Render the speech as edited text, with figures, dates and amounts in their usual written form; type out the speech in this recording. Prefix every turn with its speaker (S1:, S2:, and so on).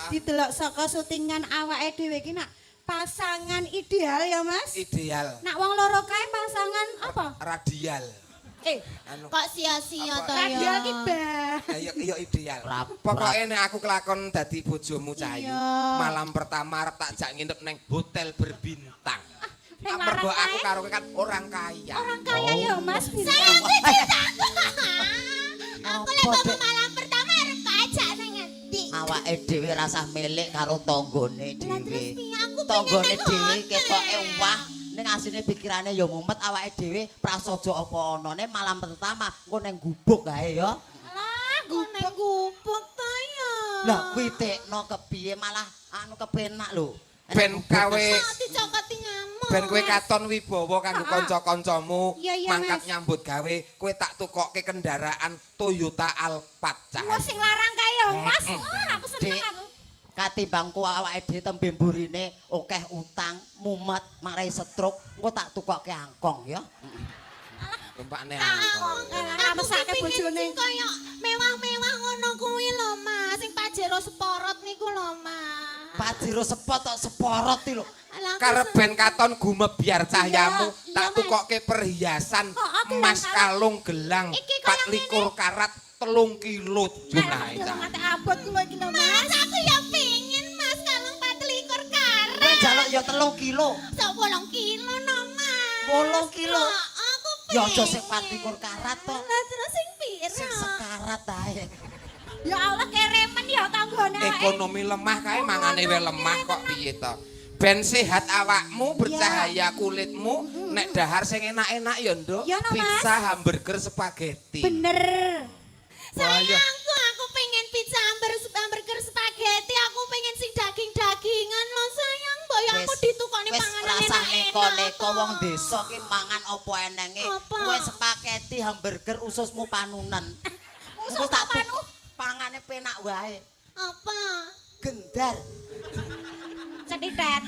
S1: Didelok saka syutingan awake dhewe iki nak pasangan ideal ya, Mas.
S2: Ideal.
S1: Nak wong loro kae pasangan apa?
S2: Radial.
S1: Eh,
S2: Anu.
S3: Kok sia-sia
S2: Apa?
S3: to ya?
S1: Radial ki bah.
S2: Ya ya ideal. Pokoke nek aku kelakon dadi bojomu, Cahayu, malam pertama arep tak jak nginep neng hotel berbintang.
S1: Ning
S2: Mergo
S1: larang
S2: aku
S1: kae.
S2: karo kowe kan orang kaya.
S1: Orang kaya ya, Mas.
S3: Sayangku, cintaku. Aku lek
S4: Apa,
S3: ngomong
S4: Dek?
S3: malam pertama arep tak ajak nang ngendi?
S4: Awake dhewe rasah milik karo tanggane
S3: Lah terus
S4: dhewe.
S3: piye, aku pengen
S4: Tanggane
S3: nang
S4: dhewe
S3: hotel.
S4: ketoke wah, ning asline pikirane ya mumet. Awake dhewe prasaja apa anane malam pertama engko ning gubuk kae ya.
S3: Lah, kok nang gubuk ta ya?
S4: Lah kuwi tekno kepiye, malah anu kepenak lho.
S2: Ben kawe
S3: Kok dicokoti nyamuk.
S2: Ben kowe katon wibawa kanggo kanca-kancamu,
S1: Iya,
S2: mangkat
S1: Mas.
S2: nyambut gawe, kowe tak tukokke kendaraan Toyota Alphard,
S1: Wah,
S2: Cah.
S1: sing larang kae ya, Mas. Wah, aku seneng
S4: Dek.
S1: aku.
S4: Katimbang ku awake dhewe tembe mburine akeh utang, mumet, marai stroke, engko tak tukokke angkong ya.
S2: Tumpakne angkong.
S1: Alah,
S3: Aku
S1: mesake
S3: kepingin
S1: bojone.
S3: sing kaya mewah-mewah ngono kuwi lho, Mas. Sing Pajero Sporot niku lho, Mas.
S4: Pajero Sport tok seporot iki lho.
S3: Alah, aku
S2: Karep ben katon gumebyar cahyamu,
S3: Iya,
S2: tak
S3: Mas.
S2: tukokke perhiasan
S1: Oh, aku
S2: emas
S1: yang
S2: kalung gelang
S3: Iki kaya
S2: 24 karat 3 kilo junae,
S1: Nah,
S2: Cah.
S1: mate abot kula iki lho,
S3: Mas,
S1: Mas.
S3: aku ya pingin, Mas, kalung 24 karat.
S4: Kowe njaluk ya 3 kilo.
S3: Sok 8 kilo no, Mas.
S4: 8 kilo?
S3: Oh, aku pengen.
S4: Ya aja sing 24 karat to.
S3: Lah terus sing pira?
S4: Sing sekarat ae.
S1: Ya Allah, keremen ya tanggane awake.
S2: Ekonomi lemah kae mangane wae lemah kok piye to. Ben sehat awakmu, bercahaya kulitmu, nek dahar sing enak-enak ya, Nduk.
S1: Iya, no, Mas.
S2: Pizza, hamburger, spaghetti.
S1: Bener.
S2: Wah, iya.
S3: Sayangku, aku pengen pizza, hamburger, spaghetti, aku pengen sing daging-dagingan lho, sayang. Mbok ya aku ditukoni
S4: Wis
S3: panganan
S4: rasah
S3: enak-enak.
S4: neko-neko, wong desa ki mangan apa enenge.
S3: Apa?
S4: Kowe spaghetti, hamburger, ususmu panunen.
S3: Usus
S4: Engko tak
S3: panu?
S4: Pangane penak wae.
S3: Apa?
S4: Gendar.
S1: Cetitet.